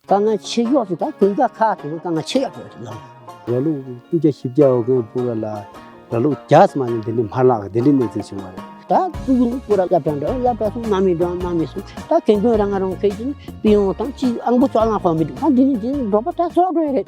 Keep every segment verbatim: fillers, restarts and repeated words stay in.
དཀའ་ངལ་ཆེ་ཤོས་ཤིག་ད་དགུན་ཁ་ཁག་དེ་ཚོ་དཀའ་ངལ་ཆེ་ཡོད་རེད་ལགས། ར་ལུག་ཀུན་ཁྱབ་བཞི་བརྒྱ་འོ་ཀན་པུ་ར་ལ་ར་ལུག་བརྒྱ་ཙམ་ནས་འདི་འདྲའི་མ་ལག་འདི་འདྲའི་གནས་ཚུལ་བྱུང་བ་རེད། ད་ཕྲུ་གུ་ནི་པུ་ར་སློབ་གྲྭ་འགྲོ། སློབ་གྲྭ་སོང་ན་མི་འགྲོ་ན་མི་སོང་། ད་གན་གོན་རང་ང་རང་ཁེ་ཅིན་པི་ཡོང་དང་ཅི་ཨང་པོ་ཙོག་ལང་ཧོ་མི་འདུག་ད་འདི་ནི་འདི་ནི་འབྲོག་པ་ད་ཙོག་འགྲོ་ཡ་རེད།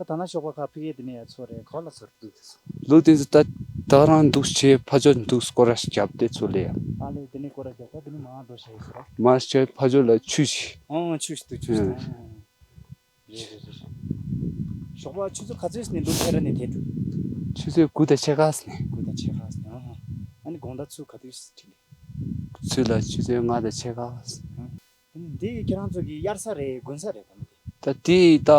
ད་ད་ན་ཞོགས་པ་ཁ་ཕི་གེ་དེ་ནས་ཡ་ཚོ་རེད་གོ་ལ་ཚོར་འདུག་དེ་ཚོ། ལུག་དེ་ཚོ་ད་ད་རང་འདུག་བྱས་ཕ་ཇོ་འདུག་སྐོར་ར་ཞིག་བརྒྱབ་དེ་ཚོ་ལས་ཡ། ཨ་ལེ་དེ་ནས་སྐོར་ར་བརྒྱབ་ད་དེ་ནས་མ་འགྲོ་ཤ་ཡི་ཚོ་ར། མ་ཤ་ཕ་ཇོ་ལ་ཆུ་ཞིག་ཨང་ཆུ་ཞིག་འདུག་ཆུ་ཞིག་ཨང་། རེད་རེད་རེད། ཞོགས་པ་ཆུ་ཚོད་ག་ཚོད་ནས་ལུག་ཕེ་ར་ནས་དེ་འགྲོ། ཆུ་ཚོད་དགུ་དང་ཕྱེད་ཀ་ནས། དགུ་དང་ཕྱེད་ཀ་ནས་ཨ། ཨ་ནི་དགོང་དག་ཚུར་ག་དུས་ཁྲིད་ལེ། ཚུར་ལ་ཆུ་ཚོད་ལྔ་དང་ཕྱེད་ཀ། ཨ་ནི་འདི་ཁྱེད་རང་ཚོ་གི་དབྱར་ས་རེད་དགུན་ས་རེད་ད་ནི་དེ། ད་དེ་ད་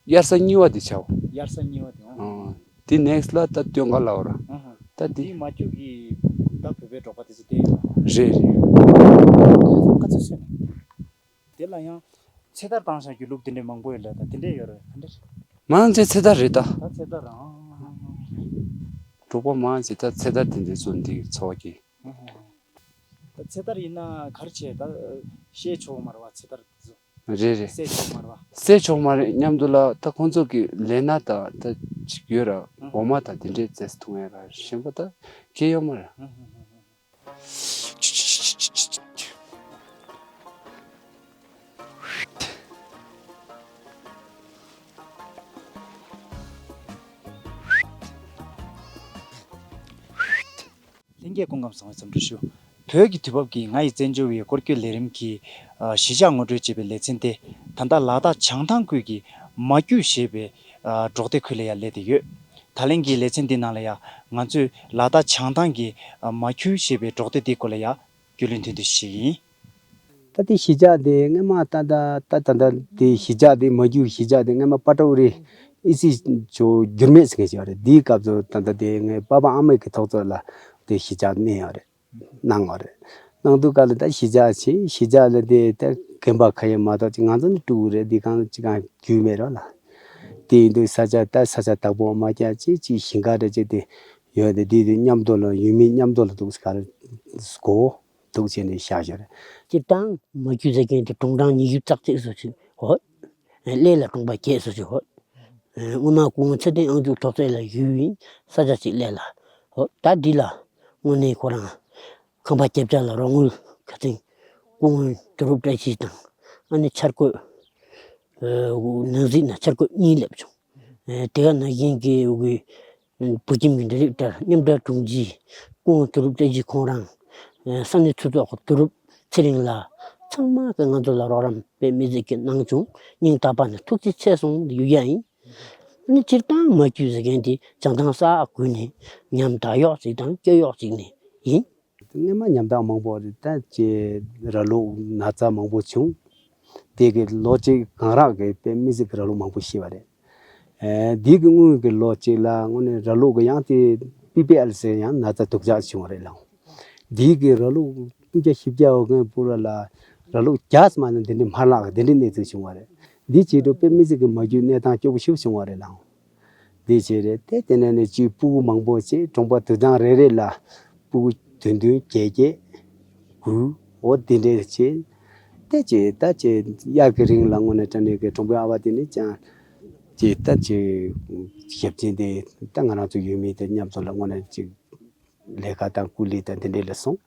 དབྱར་ས་གཉིས་པ་དེ་ཆའོ། དབྱར་ས་གཉིས་པ་དེ་ཨང་། ཨང་། དེ་ནེག་སི་ལ་ད་སྟོན་ཁ་ལ་འོ་ར། ཨ་ཧ། ད་དེ། དེ་མ་རྒྱུག་གི་ད་བོད་པའི་འབྲོག་པ་དེ་ཚོ་བསྡད་ཡོད་ར། རེད་རེད། ཁ་ཚོད་སོན། དེ་ལ་ཡང་ཚེ་ཐར་བཏང་བཞག་རྒྱུ་ལུག་དེ་འདྲས་མང་པོ་ཡོད་ལ་ད་དེ་འདྲས་ཡོད་རེད་ག་འདྲས། མང་ཆེ་ཚེ་ཐར་རེད་ད། ད་ཚེ་ཐར་རང་། གྲོགས་པོ་མང་ཆེ་ད་ཚེ་ཐར་དེ་འདྲས་ཚོ་འདི་འཚོ་བ་གི། ད་ཚེ་ཐར་ཡིན་ན་ག་རེ་བྱས་ད་བཤད་ཆོག་མ་རེད་བ་ཚེ་ཐར་དེ་ཚོ། རེད་རེད། བསད་ཆོག་མ་རེད་བ། བསད་ཆོག་མ་རེད་མཉམ་དུ་ལ་ད་ཁོང་ཚོ་གི་ལས་སྣ་ད་ད་ཅིག་ཡོད་ར་འོ་མ་ད་དེ་འདྲས་བཙལ་འཐུང་ཡ་ར་གཞན་པ་ད་གལ་ཡོད་མ་རེད། ལྷན་རྒྱས་སྐུ་ཁམས་བཟང་བའི་འཚམས་འདྲི་ཞུ། བོད་ཀྱི་དུས་བབ་ཀྱི་ང་ཡི་བཙན་བྱོལ་བའི་སྐོར་སྐྱོད་ལས་རིམ་གྱི་ཨ་གཞིས་ཆགས་ངོ་སྤྲོད་ཅེས་པའི་ལེ་ཚན་དེ་ད་ལྟ་ལ་དྭགས་བྱང་ཐང་ཁུལ་གྱི་མ་རྒྱུད་ཞེས་པའི་ཨ་འབྲོག་སྡེ་ཁུལ་ལ་ཡང་སླེབས་བསྡད་ཡོད། ད་ལན་གྱི་ལེ་ཚན་འདི་ནང་ལ་ཡང་ང་ཚོས་ལ་དྭགས་བྱང་ཐང་གི་ཨ་མ་རྒྱུད་ཞེས་པའི་འབྲོག་སྡེ་འདིའི་སྐོར་ལ་ཡང་རྒྱུས་ལོན་ཐུང་ཐུང་ཞིག་ཡིན། ད་དེ་གཞིས་ཆགས་དེ་སྔོན་མ་ད་ད་ད་ད་ད་དེ་གཞིས་ཆགས་དེ་མ་རྒྱུད་གཞིས་ཆགས་དེ་སྔོན་མ་པ་ཏྲ་ཨུ་རི་ཨི་སི་ཇོ་འགྱུར་མེད་ཟེར་མཁན་ཞིག་ཡོད་རེད། དེའི་སྐབས་སུ་ད་ད་དེ་ངའི་པ་ཕ་ཨ་མ་གི་ཐོག་ཚོད་ལ་དེ་གཞིས་ཆགས་གནས་ཡོད་རེད། གནང་བ་རེད། གནང་དུས་སྐབས་ལ་ད་གཞིས་ཆགས་ཆེ་གཞིས་ཆགས་ལ་དེ་ད་རྒན་པ་ག་ཡེ་མ་གཏོགས་ཅིག་ང་ཚོ་ནི་ཕྲུ་གུ་རེད། དེ་གང་ཅི་གང་རྒྱུས་མེད་རོགས་ལ། དེ་ཡིན་དུས་ས་ཆ་ད་ས་ཆ་བདག་པོ་མ་རྒྱག་ཅིག་ཅིག་ཞིང་ཁ་རེ་ཅིག་དེ་ཡོད་དེ་དེ་དུས་མཉམ་དུ་ལ་ཡུལ་མི་མཉམ་དུ་ལ་འདུག་ས་ག་རེ་སྒོ་འདུག་བྱས་ནས་བཞག་ཞོར་རེད། སྤྱིར་བཏང་མ་རྒྱུད་ཟེར་མཁན་དེ་གྲོང་ཁྲང་ཉི་ཤུ་རྩ་གཅིག་སུ་ཅིག་ཧོ། གླེ་ལ་གྲོང་པ་བརྒྱད་སུ་ཅིག་ཧོ། སྔོན་མ་སྐུ་ངོ་ཚེ་བརྟན་ཨང་ཅུ་ཐོག་བརྩེགས་ལ་ཡུལ་ཡིན་ས་ཆ་ཅིག་གླེ་ལ། ཧོ་ད་འདི་ལ་དངོས་གནས་ཁོ་རང་ཁང་པ་རྒྱབ་ཆ་ལ་རོགས་དངུལ་ཁ་ཚིང་སྐུ་ངོ་དུ་རུབ་བཀྲ་ཤིས་དང་ཨ་ནི་འཆར་འགོད་ནང་གཟིགས་ན་འཆར་འགོད་གཉིས་སླེབས་བྱུང་། དེ་ག་ནང་བཞིན་གྱི་འུ་གི་བོད་ཁྱིམ་གྱི་འབྲེལ་ཡོད་ལྟར་མཉམ་འབྲེལ་དྲུང་ཆེ་སྐུ་ངོ་དུ་རུབ་བཀྲ་ཤིས་ཁོང་རང་ས་གནས་ཚོ་ཚོགས་དུ་རུབ་ཚེ་རིང་ལགས་ཚང་མ་གིས་ང་ཚོ་ལ་རོགས་རམ་དཔེ་མི་སྲིད་ཀྱི་གནང་བྱུང་། སྙིང་ཐག་པ་ནས་ཐུགས་རྗེ་ཆེ་གསུངས་ཡོད་ཡ་ཡིན། ཨ་ནི་སྤྱིར་བཏང་མ་རྒྱུད་ཟེར་མཁན་དེ་བྱང་ཐང་ས་ཁུལ་ནས་ཉམ་ཐག་ཡོག་ཅིག་དང་སྐྱོ་ཡོག་ཅིག་ནས་ཡིན། སྔོན་མ་ཉམ་ཐག་མང་པོ་རེད། ད་ཅེ་ར་ལུག་ན་ཚ་མང་པོ་བྱུང་། དེ་གི་ལོ་གཅིག་གང་རག་གི་དཔེ་མི་སྲིད་ཀྱི་ར་ལུག་མང་པོ་ཤི་བ་རེད། ཨེ་འདི་གི་སྔོན་གྱི་ལོ་གཅིག་ལ་དངོས་གནས་ར་ལུག་གི་ཡང་དེ་པི་པི་ཨེལ་ཟེར་ཡང་ན་ཚ་དུག་ཇག་བྱུང་བ་རེད་ལགས། འདི་གི་ར་ལུག་ཀུན་ཁྱབ་བཞི་བརྒྱ་འོ་ཀན་པུ་ར་ལ་ར་ལུག་བརྒྱ་ཙམ་ནི་འདི་འདྲའི་མ་ལག་འདི་འདྲའི་གནས་ཚུལ་བྱུང་བ་རེད། འདི་བྱེད་དུས་དཔེ་མི་སྲིད་ཀྱི་མ་རྒྱུད་གནས་སྟངས་སྐྱོ་པོ་ཞིག་བྱུང་བ་རེད་ལགས། འདི་བྱས་རེད་དེ་དེ་ནས་ནི་གཅིག་སྤུ་གུ་མང་པོ་བྱས་གྲོང་པ་དུད་ཚང་རེ་རེ་ལ་སྤུ་གུ་བདུན་བདུན་བརྒྱད་བརྒྱད་དགུ་འོ་འདི་འདྲས་བྱས། དེ་བྱས་ད་བྱས་དབྱར་གྱི་རིང་ལ་དངོས་གནས་དྲང་གནས་ཀྱི་གྲོང་པའི་ཨ་བ་དེ་ནི་ཅང་བྱས་ད་བྱས་ཞབས་ཕྱི་འདི་ད་ང་རང་ཚོ་ཡུལ་མི་དེ་མཉམ་དུ་ལ་དངོས་གནས་ཅིག་ལས་ཀ་དང་སྐུ་ལས་དང་འདི་འདྲས་ལ་སོང་།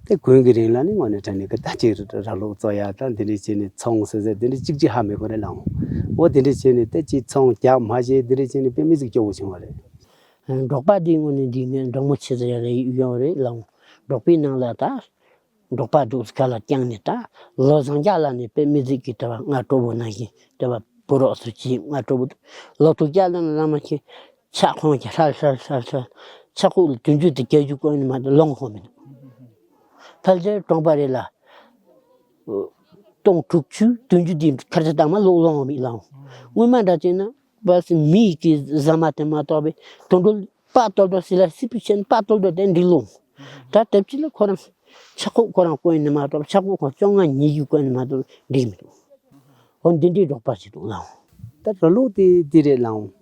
དེ་དགུན་གྱི་རིང་ལ་ནི་དངོས་གནས་དྲང་གནས་ཀྱི་ད་ཅིག་ར་ལུག་བཙོ་ཡ་དང་འདི་འདྲས་བྱས་ནས་ཚོང་ཟེར་ཟེར་འདི་འདྲས་གཅིག་གཅིག་ཧ་མི་གོ་རེད་ལགས། འོ་དེ་འདྲས་བྱས་ནས་ད་ཅིག་ཚོང་རྒྱག་མ་བྱས་འདི་འདྲས་བྱས་ནས་དཔེ་མི་སྲིད་སྐྱོ་བོ་བྱུང་བ་རེད། འབྲོག་པ་འདི་དངོས་གནས་འདི་ངས་འབྲོག་མོ་ཆེ་ཟེར་ཡ་རེ་ཡོང་རེད་ལགས། འབྲོག་པའི་ནང་ལ་ད་འབྲོག་པ་འདུག་སྐབས་ལ་བསྐྱངས་ནས་ད་ལོ་བཟང་རྒྱག་ལ་ནས་དཔེ་མི་སྲིད་ཀྱི་ལྟ་བ་སྔ་དྲོ་བོ་ནང་བཞིན་ལྟ་བ་བུ་རོགས་སུ་གྱིས་སྔ་དྲོ་བོ་ལོ་དྲུག་རྒྱག་ལ་ནས་བླ་མ་ཁྱེད་ཕྱག་ཁོང་གི་ཧྲལ་ཧྲལ་ཧྲལ་ཧྲལ་ཕྱག་ཁུག་ལ་བདུན་ཅུ་དང་བརྒྱད་ཅུ་བསྐོན་ནས་མ་གཏོགས་ལོང་ཁོ་མི་འདུག་ཕལ་ཆེར་གྲོང་པ་རེ་ལ་ལྟོ་ སྟོང་དྲུག་ཅུ་བདུན་ཅུ་དེ་ཁར་ཚ་དང་མ་ལོག་ལོང་བ་མི་ལང་། སྔོན་མ་འདྲ་བྱས་ན་བ་སི་མི་ཡི་གི་ཟ་མ་དེ་མ་གཏོགས་པའི་དོན་འགྲོ་པ་ཏོལ་ཏོ་སི་ལ་སི་པི་ཆེན་པ་ཏོལ་ཏོ་དེ་འདི་ལོང་། ད་དེབ་ཅི་ལ་ཁོ་རང་ཆག་ཁོག་ཁོ་རང་བཀོད་ནི་མ་གཏོགས་ཆག་ཁོག་ཁོ་བཅོ་ལྔ་ཉི་ཤུ་བཀོད་ནི་མ་གཏོགས་འགྲིག་མི་འདུག་འོ་འདི་འདྲའི་འབྲོག་པ་ཞིག་འདུག་ལང་། ད་ར་ལུག་དེ་འདི་རེད་ལང་།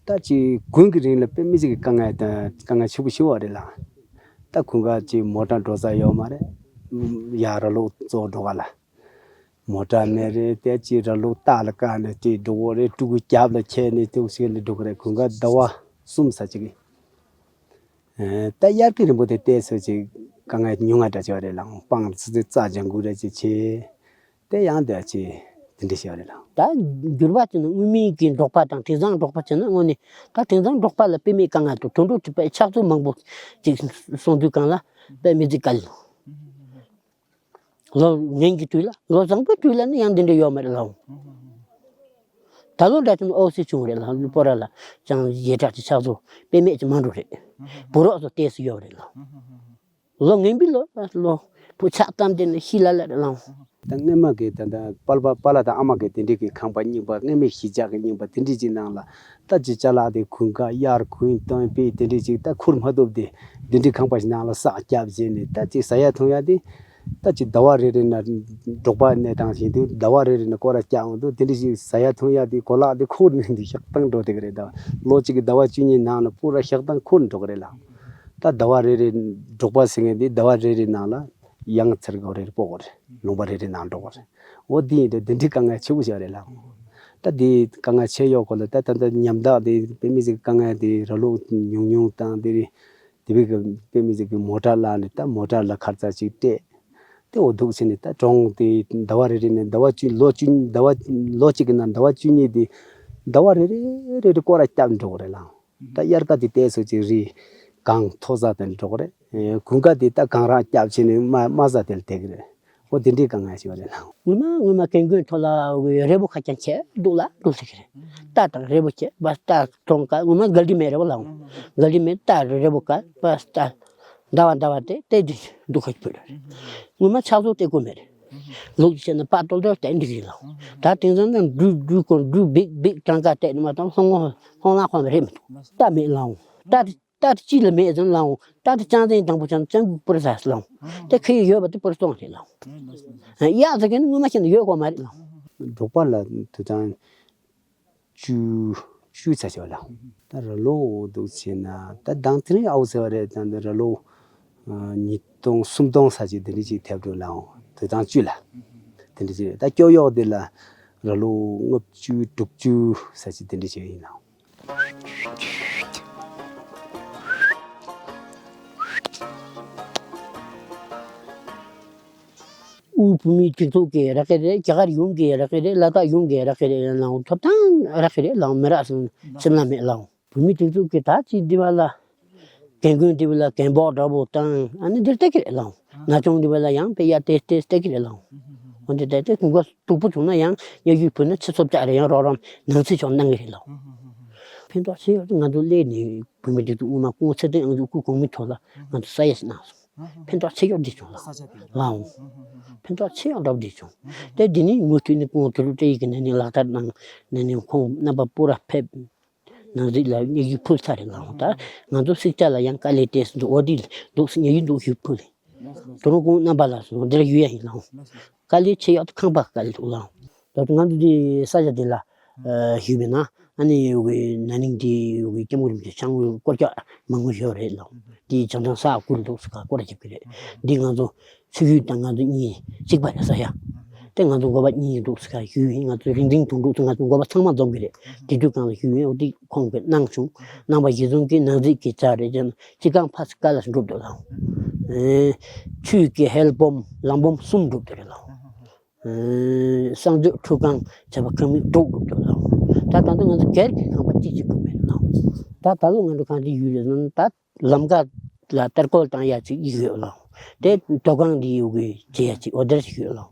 ད་ཅིག་དགུན་གྱི་རིང་ལ་དཔེ་མི་སྲིད་ཀྱི་དཀའ་ངལ་དང་དཀའ་ངལ་ཆེ་པོ་ཞིག་བ་རེད་ལང་། ད་དགུན་ཁ་ཅིག་མོ་ཊ་འགྲོ་ས་ཡོད་མ་རེད། ཡ་ར་ལུག་བཙོ་འགྲོ་ག་ལ། མོ་ཊ་མེད་རེད། དེ་ཅིག་ར་ལུག་རྟ་ལ་བཀལ་ནས་ཅིག་འགྲོ་གི་རེད། ཕྲུ་གུ་རྒྱབ་ལ་ཁྱེར་ནས་ཏོག་ཙམ་ལ་འགྲོ་གི་རེད། དགུན་ཁ་ཟླ་བ་གསུམ་ཙམ་ཅིག་གི། ད་དབྱར་ཁའི་རིང་པོ་དེ་བལྟས་ཚོད་ཅིག་དཀའ་ངལ་ཉུང་ང་འདྲ་ཅིག་རེད་ལང་། སྤང་ཙི་ཙི་རྩྭ་ལྗང་གུ་རེ་ཅིག་བྱས། དེ་ཡང་དེ་ཅིག་དེ་འདྲ་ཞིག་རེད་ལང་། ད་འགྱུར་བ་ཅིག་ནི་དངོས་མིན་གྱི་འབྲོག་པ་དང་དེང་སང་འབྲོག་པ་ཅིག་ནི་དངོས་ནས་ད་དེང་སང་འབྲོག་པ་ལ་དཔེ་མེད་དཀའ་ངལ་དང་དུད་འགྲོ་གྲིབ་པའི་ཆག་ཚུལ་མང་པོ་ཅིག་སོང་དུས་གང་ལ་དཔེ་མི་ཚིག་ག་ལ། ལོ་ངན་གྱི་དུས་ལ་ལོ་བཟང་པོའི་དུས་ལ་ནི་ཡང་འདི་འདྲ་ཡོད་མ་རེད་ལགས། ད་ལོ་འདྲ་ཅུང་ཨོ་སི་བྱུང་རེད་ལགས། ལུས་པོ་ར་ལ་ཅང་ཡེ་དྲག་ཅིག་ཆགས་སོ་དཔེ་མེད་ཅིག་མ་འགྲོ་རེད། བུ་རོགས་སུ་ཏོག་ཙམ་ཡོད་རེད་ལགས། ལོ་ངན་པའི་ལོ་ལོ་བུ་ཆགས་གཏམ་དེ་ནི་ཤི་ལ་ལ་རེད་ལགས། ད་སྔས་མ་གི་ད་ད་པཱ་ལགས་པཱ་ལགས་དང་ཨ་མ་གི་དེ་འདྲས་ཀྱི་ཁང་པ་རྙིང་པ་སྔས་མའི་གཞིས་ཆགས་ཀྱི་རྙིང་པ་དེ་འདྲས་ཀྱི་ནང་ལ་ད་ཅི་ཅ་ལག་དེ་གུན་ཀ་གཡར་གུན་སྟོན་པས་དེ་འདྲས་ཅིག་ད་ཁུར་མ་ཐུབ་དེ་དེ་འདྲས་ཁང་པ་ཞིག་ནང་ལ་ས་བརྒྱབ་བྱས་ནས་ད་ཅི་ཟ་ཡ་འཐུང་ཡ་དེ། ད་ཅིག་ཟླ་བ་རེ་རེ་ན་འབྲོག་པ་གནས་སྟངས་བཞིན་དུ་ཟླ་བ་རེ་རེ་ན་སྐོར་ར་རྒྱག་འོང་དུས་དེ་འདྲ་ཞིག་ཟ་ཡ་འཐུང་ཡ་དེ་གོ་ལག་དེ་ཁུར་ནས་འདི་ཤག་བཏང་འགྲོ་དེ་ག་རེད། ད་ལོ་གཅིག་གི་ཟླ་བ་བཅུ་གཉིས་ནང་ན་པུ་ར་ཤག་བཏང་ཁུར་འགྲོ་གི་རེད་ལ། ད་ཟླ་བ་རེ་རེ་འབྲོག་པ་ཟེར་མཁན་དེ་ཟླ་བ་རེ་རེ་ནང་ལ་ཡང་ཚར་གོ་རེ་རེ་སྤོ་གོ་རེད། ལུང་པ་རེ་རེ་ནང་འགྲོ་གོ་རེད། འོ་དེ་ཡིན་དུས་དེ་འདྲའི་དཀའ་ངལ་ཆེ་པོ་ཞིག་རེད་ལ། ད་དེ་དཀའ་ངལ་ཆེ་ཡོད་གོ་ལ་ད་ད་ད་ཉམ་ཐག་དེ་དཔེ་མི་སྲིད་དཀའ་ངལ་དེ་ར་ལུག་ཉུང་ཉུང་བཏང་དེ་རེད། དེ་བས་ཀྱི་དཔེ་མི་སྲིད་ཀྱི་མོ་ཊ་བརླགས་ནས་ད་མོ་ཊ་ལ་ཁར་ཙ་ཅིག་སྤྲད། དེ་འོ་འདུག་ཟེར་ནས་ད་གྲོང་དེ་ཟླ་བ་རེ་རེ་ནས་ཟླ་བ་བཅུ་ལོ་བཅུ་ཟླ་བ་ལོ་གཅིག་གི་ནང་ཟླ་བ་བཅུ་གཉིས་དེ་ཟླ་བ་རེ་རེ་རེ་རེ་སྐོར་ར་བརྒྱབ་འགྲོ་གི་རེད་ལ། ད་དབྱར་ཁ་དེ་ཏོག་ཙམ་ཅིག་རི་གངས་མཐོ་ས་དེར་འགྲོ་གི་རེད། དགུན་ཁ་དེ་ད་གངས་ར་བརྒྱབ་བྱས་ནས་དམའ་དམའ་ས་དེར་བསྡད་ཀྱི་རེད། འོ་དེ་འདྲའི་དཀའ་ངལ་ཞིག་རེད་ལ། སྔོན་མ་སྔོན་མ་རྒན་རྒོན་ཐོག་ལ་རི་བོ་ཁ་རྐྱང་ཁྱེར་འདུག་ལ་འདུག་ཟེར་གི་རེད། རྟ་དང་རི་བོ་ཁྱེར་བ་རྟ་གྲོང་ཁ་སྔོན་མ་ག་ལི་མེད་རེད་བ་ལ། ག་ལི་མེད་རྟ་རི་བོ་ཁ་བ་རྟ་ཟླ་བ་ཟླ་བ་དེ་དེ་འདི་འདུག་ཁ་ཕུལ་རེད། སྔོན་མ་ཆགས་སོ་དེ་ཀོ་མེད་རེད། ལུག་ཅི་བྱས་ན་པ་ཏོལ་ཏོལ་དེ་འདི་རེད་ལ། ད་དེང་སང་ན་འབྲུ་འབྲུ་ཀོ་འབྲུ་བིག་བིག་གྲངས་ཀ་དེ་ནི་མ་གཏོགས་ལྷོང་ངོ་ལྷོང་ལ་ཁོང་རེད་མི་འདུག་རྟ་མེད་ལ་འོང་རྟ་རྟ་དེ་ཅི་ལ་མེད་ཟེར་ལ་འོང་། རྟ་དེ་ཅང་ཟན་དང་པོ་ཅང་ཅང་གུ་པུར་ཟ་ལ་འོང་། དེ་ཁ་ཡི་ཡོད་པ་དེ་པུར་སོང་རེད་ལ་འོང་། གཡག་ཟེར་མཁན་ནི་སྔོན་མ་བཞིན་དུ་ཡོད་དགོས་མ་རེད་ལ་འོང་། འབྲོག་པ་ལ་དུ་ཙང་བཅུ་བཅུ་ཚ་ཆེ་བ་ལ་འོང་། ད་ར་ལོ་འདུག་བྱས་ན་ད་དང་དེ་རིང་ཨའུ་ཟེར་བ་རེད། ད་འདི་ར་ལོ་ཉིས་སྟོང་སུམ་སྟོང་ཚ་ཅིག་དེ་འདྲ་ཅིག་ཐེབས་འགྲོ་ལ་འོང་། དུ་ཙང་བཅུ་ལ་དེ་འདྲ་ཅིག་རེད། ད་སྐྱོ་གཡོག་དེ་ལ་ར་ལོ་ལྔ་བཅུ་དྲུག་ཅུ་ཚ་ཅིག་དེ་འདྲ་ཅིག་ཡིན་ལ་འོང་། དབུས་བོད་མིའི་སྒྲིག་འཛུགས་ཀྱི་རག་གི་རེད། རྒྱ་གར་ཡོངས་ཀྱི་རག་གི་རེད། ལ་དྭགས་ཡོངས་ཀྱི་རག་གི་རེད། ལའང་ཐོབ་ཐང་རག་གི་རེད། ལའང་མི་རག་སོང་སེམས་ལ་མེད་ལའང་། བོད་མིའི་སྒྲིག་འཛུགས་ཀྱི་ད་ཅི་འདི་བ་ལ་རྒན་རྒོན་འདི་བ་ལ་རྒན་འབོག་འདྲ་པོ་དང་ཨ་ནི་འདིར་བལྟ་གི་རེད་ལའང་། ན་ཆུང་འདི་བ་ལ་ཡང་དཔེ་ཡ་ཏེ་ཏེ་བལྟ་གི་རེད་ལའང་། འོན་ཏེ་ད་ལྟའི་ཀུན་དགའ་སྡུག་པོ་བྱུང་ན་ཡང་སྙན་ཞུ་ཕུལ་ན་ཆུ་ཚོད་བརྒྱ་རེ་ཡང་རོགས་རམ་ནང་སྲིད་ཕྱོགས་གནང་གི་རེད་ལོ། ཕན་ཐོགས་ཆེ་ཡོད་ང་ཚོ་སླེབས་ནས་བུད་མེད་དེ་ཚོ་དབུ་མ་སྐུ་ངོ་ཚེ་བརྟན་ཨང་ཚོ་སྐུ་གོང་མའི་ཐོག་ལ་ང་ཚོ་ས་ཡ་ཞིག་གནང་སོང་། ཕན་ཐོགས་ཆེ་ཡོད་འདི་བྱུང་ལ་ལའོ། ཕན་ཐོགས་ཆེ་ཡོད་འདྲ་འདི་བྱུང་། དེ་འདི་ནི་ངོ་ཐུག་ནས་སྐུ་ངོ་དུ་ལུ་བཀྲ་ཡིས་ཀྱི་ནས་ནི་ལག་བསྟར་གནང་ནས་ནི་ཁོང་རྣམ་པ་སྤུ་ར་ཕེབས། ནང་སྲིད་ལ་སྙན་ཞུ་ཕུལ་ཚར་རེད་ལའོ། ད་ང་ཚོ་སྲིད་བྱ་ལ་ཡང་དཀའ་ལས་དེ་འདུག་འོ་དེ་འདུག་སྙན་ཞུ་འདུག་ཞུ་ཕུལ་རེད། དོ་རུང་ཁོང་རྣམ་པ་ལ་སོང་འདིར་ཡོད་ཡ་ཡིན་ལའོ། དཀའ་ལས་ཆེ་ཡག་ཏུ་ཁང་པ་དཀའ་ལས་འདུག་ལའོ། ད་ང་ཚོ་འདི་ས་ཆ་འདི་ལ་ཞུས་པས་ན་ཨ་ནི་ཡོད་གི་ན་ནིང་འདི་ཡོད་གི་སྐྱེ་མོ་རིམ་གྱི་ཆང་བོའི་སྐོར་ཀྱག་མང་པོ་ཡོད་རེད་ལའོ། འདི་བྱང་ཐང་ས་བསྐུར་འདུག་ས་ཁ་སྐོར་ར་རྒྱབ་གི་རེད། འདི་ང་ཚོ་ཆུ་ཡུལ་དང་ང་ཚོ་གཉིས་གཅིག་པ་རེད་ས་ཡ། དེ་ང་ཚོ་འགོ་པ་གཉིས་འདུག་ས་ཁ་ཞུས་ཡིན། ང་ཚོ་རིག་འཛིན་དུང་འདུག་ས་ང་ཚོ་འགོ་པ་ཚང་མ་འཛོམས་གི་རེད། དེ་དུས་གང་ལ་ཞུས་ཡིན། འོ་དེ་ཁོང་གིས་གནང་བྱུང་། གནང་པ་གཞི་བཟུང་གི་ནང་སྲིད་ཀྱི་ཆ་རེད་ཅན་སྤྱི་ཁང་ཕ་སི་ཀ་ལ་འགྲུབ་འདུག་ལའོ། ཆུས་ཀྱི་ཧེལ་སྦོམ་ལམ་སྦོམ་གསུམ་འགྲུབ་འདུག་རེད་ལའོ། གསང་སྤྱོད་ཁྲུས་ཁང་བྱས་པ་ཁང་མིག་དྲུག་འགྲུབ་འདུག་ལའོ། ད་ད་ལྟ་ང་ཚོ་སྒེར་གྱི་ཁང་པ་གཅིག་གཅིག་པུ་མེད་ལའོ། ད་ད་ལོ་ང་ཚོ་གང་ཅི་ཡོད་རེད་ཟེར་ན་ད། ལམ་ཁ་ལ་གཏེར་རྐོལ་བཏང་ཡ་ཅིག་ཡོད་ལའོ། དེ་དོ་ཁང་འདི་ཡོད་གི་བྱེད་ཡ་ཅིག་འོ་དེར་ཞིག་ཡོད་ལའོ།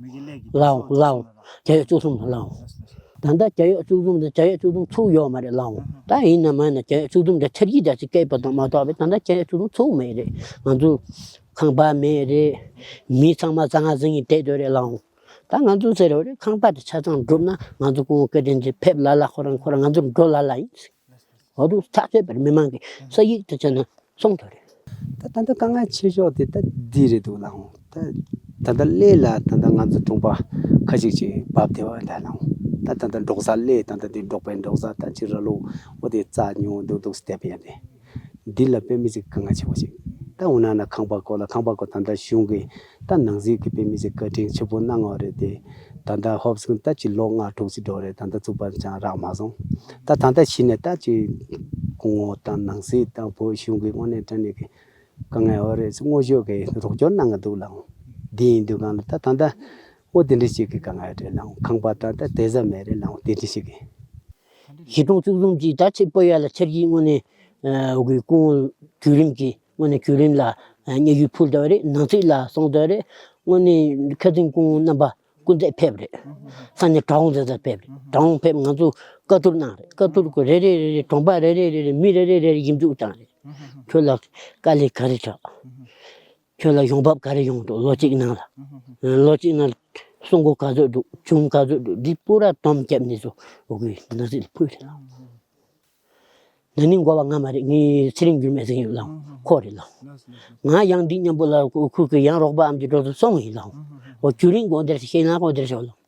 ལའོ་ལའོ། བྱ་ཡོད་བཅུ་གསུམ་ལའོ། ད་ལྟ་བྱ་ཡོད་བཅུ་གསུམ་དང་བྱ་ཡོད་བཅུ་གསུམ་ཚུགས་ཡོད་མ་རེད་ལའོ། ད་ཡིན་ན་མ་ཡིན་ན་བྱ་ཡོད་བཅུ་གསུམ་དེ་ཚར་གྱི་ད་ཅིག་སྐད་པ་དང་མ་གཏོགས་པའི་ད་ལྟ་བྱ་ཡོད་བཅུ་གསུམ་ཚུགས་མེད་རེད། ང་ཚོ་ཁང་པ་མེད་རེད། མི་ཚང་མ་ཟང་ང་ཟིང་ངེ་བསྡད་སྡོད་རེད་ལའོ། ད་ང་ཚོ་ཟེར་བ་རེད། ཁང་པ་དེ་ཆ་ཚང་འགྲུབ་ན་ང་ཚོ་སྐུ་ངོ་བཀའ་དྲིན་ཅན་ཕེབས་ལ་ལ་ཁོ་རང་ཁོ་རང་ང་ཚོ་འགྲོ་ལ་ལ་ཡིན། འོ་འདུག་ཐག་ཆོད་པར་མི་མང་གི་ས་ཡིག་དེ་བྱས་ན་སོང་དོ་རེད། ད་ད་ལྟ་དཀའ་ངལ་ཆེ་ཤོས་དེ་ད་འདི་རེད་འདུག་ལགས། ད་ད་ལྟ་གླེ་ལ་ད་ལྟ་ང་ཚོ་གྲོང་པ་ཁ་ཅིག་ཅིག་བབས་བསྡད་པ་ད་ལགས། ད་ད་ལྟ་འབྲོག་ས་གླེ་ད་ལྟ་འདི་འབྲོག་པའི་འབྲོག་ས་ད་ཅིག་ར་ལུག་འོ་དེ་རྩྭ་ཉུང་འདུག་འདུག་བསྡད་པ་ཡིན་ཏེ། འདི་ལ་དཔེ་མི་སྲིད་དཀའ་ངལ་ཆེ་བོ་ཞིག་ད་འོ་ན་ན་ཁང་པ་སྐོར་ལ་ཁང་པ་སྐོར་ད་ལྟ་གཞུང་གི་ད་ནང་སྲིད་ཀྱི་དཔེ་མི་སྲིད་བཀའ་དྲིན་ཆེ་པོ་གནང་བ་རེད་དེ། ད་ལྟ་ཧོབ་སི་ཀུན་ད་ཅི་ལོ་ལྔ་དྲུག་ཅིག་འགྲོ་རེད། ད་ལྟ་ཚུགས་པ་ཅང་རག་མ་སོང་། ད་ད་ལྟ་ཕྱི་ནས་ད་ཅི་སྐུ་ངོ་དང་ནང་སྲིད་དང་བོད་གཞུང་གི་དངོས་གནས་དྲང་གནས་ཀྱི་དཀའ་ངལ་ཡོད་རེད། དངོས་ཤོས་ཀྱི་རོགས་སྐྱོར་གནང་གི་འདུག་ལགས། འདི་ཡིན་དུས་གང་ལ་ད་ད་ལྟ་འོ་དེ་འདྲ་ཞིག་གི་དཀའ་ངལ་རེད་ལགས། ཁང་པ་ད་ལྟ་བསྡད་ས་མེད་རེད་ལགས། དེ་འདྲ་ཞིག་གི། གཞིས་གྲོང་བཅུ་གསུམ་གྱི་ད་ཆེད་སྤོ་ཡ་ལ་ཆེར་གྱི་དངོས་གནས་ཨ་གི་སྐུ་ངོ་བརྒྱུད་རིམ་གྱི་དངོས་གནས་བརྒྱུད་རིམ་ལ་ཨ་སྙན་ཞུ་ཕུལ་དོ་རེད། ནང་སྲིད་ལ་སོང་དོ་རེད། དངོས་གནས་ཁ་སང་སྐུ་ངོ་རྣམ་པ་སྐུ་མདུན་ཕེབས་རེད། ས་གནས་གྲྭ་འོག་འཛིན་ས་ཕེབས་རེད། གྲྭ་འོག་ཕེབས་ང་ཚོ་བཀའ་བསྡུར་གནང་རེད། བཀའ་བསྡུར་གོ་རེ་རེ་རེ་རེ་གྲོང་པ་རེ་རེ་རེ་རེ་མི་རེ་རེ་རེ་རེ་ཞིབ་འཇུག་བཏང་རེད། ཁྱོད་ལ་དཀའ་ལས་ག་རེ་འཕྲད། ཁྱོད་ལ་ཡོང་འབབ་ག་རེ་ཡོང་འདུག་ལོ་གཅིག་ནང་ལ། ལོ་གཅིག་ནང་ལ་སྲུང་འཁོར་ག་ཚོད་འདུག་གྱོང་ག་ཚོད་འདུག་འདི་པུ་ར་དོམ་བརྒྱབ་ནས་བཟོ་འོ་གི་ནང་སྲིད་ལ་ཕུལ་རེད། ན་ནིང་འགོ་བ་ང་མ་རེད། ངའི་ཚེ་རིང་འགྱུར་མེད་ཟེར་ཡོད་ལགས། ཁོ་རེད་ལགས། ང་ཡང་འདི་མཉམ་པོ་ལ་ཁུ་ཁུ་གི་ཡང་རོགས་པ་ཨམ་གྱི་འགྲོ་དུ་སོང་ཡིན་ལགས། འོ་རྒྱུ་རིང་དགོན་དེར་ཤེས་ན་དགོན་དེར་ཤོག་ལགས།